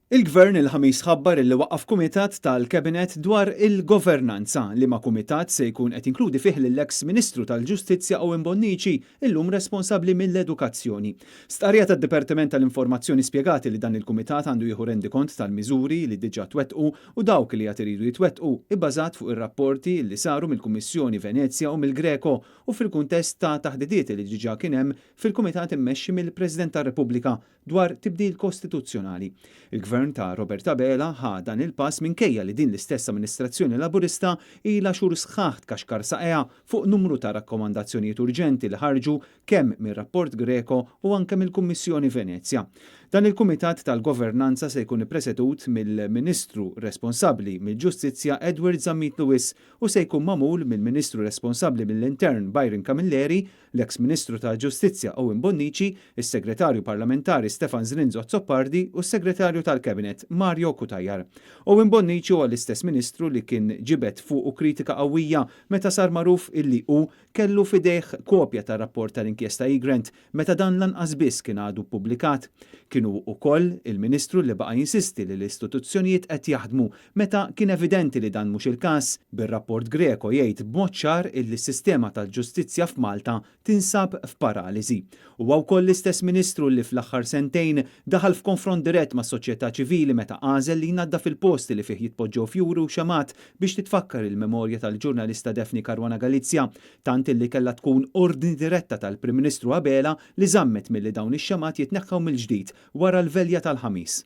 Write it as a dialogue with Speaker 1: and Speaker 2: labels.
Speaker 1: Il-Gvern il-Ħamis ħabbar illi waqqaf kumitat tal-Cabinet dwar il-governanza, liema kumitat se jkun qed jinkludi fih lill-eks Ministru tal-Ġustizzja Owen Bonnici, illum responsabbli mill-edukazzjoni. Stqarrija tad-Dipartiment tal-Informazzjoni spjegat li dan il-kumitat għandu jieħu rendikont tal-miżuri li diġà twettqu u dawk li għad iridu jitwettqu, ibbażat fuq ir-rapporti li saru mill-Kummissjoni Venezja u mill-Greco u fil-kuntest ta' taħdidiet li diġà kien hemm fil-kumitat immexxi mill-President tar-Repubblika dwar tibdil kostituzzjonali. Il-Gvern ta' Robert Abela ħa dan il-pass minkejja li din l-istess amministrazzjoni Laburista ilha xhur sħaħ tkaxkar saqajha fuq numru ta' rakkomandazzjonijiet urġenti li ħarġu kemm mir-rapport Greco u anke mill-Kummissjoni Venezja. Dan il-Kumitat tal-Governanza se jkun ippresedut mill-Ministru responsabbli mill-Ġustizzja Edward Zammit Lewis u se jkun magħmul mill-Ministru responsabbli mill-Intern Byron Camilleri, l-eks Ministru tal-Ġustizzja Owen Bonnici, is-Segretarju Parlamentari Stefan Zrinzo Azzopardi u s-Segretarju tal-Cabinet Mario Cutajar. Owen Bonnici huwa l-istess Ministru li kien ġibed fuqu kritika qawwija meta sar magħruf illi hu kellu f'idejh kopja tar-rapport tal-inkjesta Egrant meta dan lanqas biss kien għadu ppubblikat. Kien hu wkoll il-Ministru li baqa' jinsisti li l-istituzzjonijiet qed jaħdmu meta kien evidenti li dan mhux il-każ, bir-rapport Greco jgħid b'mod ċar illi s-sistema tal-ġustizzja f'Malta tinsab f'paraliżi. Huwa wkoll l-istess Ministru li fl-aħħar sentejn daħal f'konfront dirett mas-soċjetà ċivili meta għażel li jnaddaf il-post li fih jitpoġġew fjuri u xemgħat biex titfakkar il-memorja tal-ġurnalista Daphne Caruana Galizia, tant illi kellha tkun ordni diretta tal-Prim Ministru Abela li żammet milli dawn ix-xemgħat jitneħħew mill-ġdid wara l-velja tal-Ħamis.